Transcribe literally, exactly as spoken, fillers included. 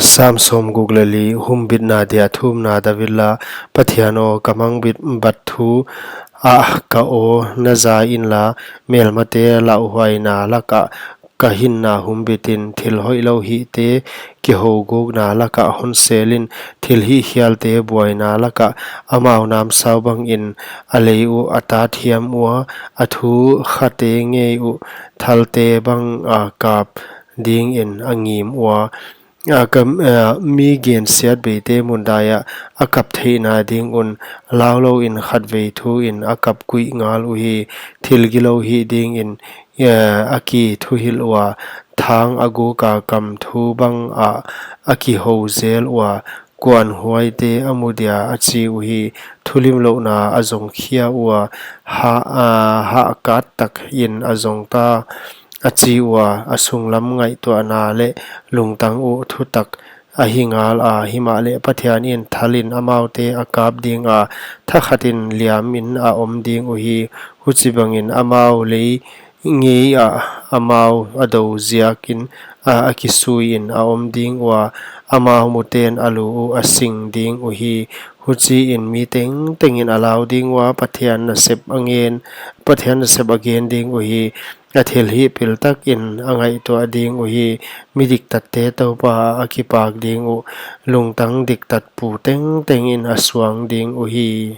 Sam sawmguk leh li. Humbitna dia thumna. David la. Pathian aw, ka mangbit bat thu ah ka aw na za inla, melmate lauhuaina lakah ka hinna humbitin. Thil hoihlou hihte kihougukna lakah hon selin, thil hihkhialte buaina lakah amau namsau bangin a lei uh a tat hiam ua, a thu khate ngei uh thalte banga kap dingin a ngim ua. A ka, a, mi gensiatbeite mundaiah a kap theihna ding un, laulouin khatvei thuin a kap kuih ngal uhi. Thil gilou hih dingin, a, a kithuhilh ua, thang a guka kam thu bangah a kihou zel ua, kuanhuaite a mu dia a chi uhi. Thulimlouhna a zong khia ua, ha, a, hahkat takin a zong ta, a chi ua, a sunglam ngaihtuahna leh lungtang uh thutak ahi ngala, himahleh Pathianin thalin amaute a kap dinga, thakhatin liamin a om ding uhi. Huchibangin amau lei ngeiah amau a dou ziakin a, a kisuiin a om ding ua, amau muten a lu uh a sing ding uhi. Huchiin mi tengtengin a lau ding ua, Pathian nasep a ngen, Pathian nasep a gen ding uhi. A thilhih piltakin a ngaihtuah ding uhi. Mi diktatte Toupa ah a kipak ding uh, lungtang diktat pu tengtengin a suang ding uhi.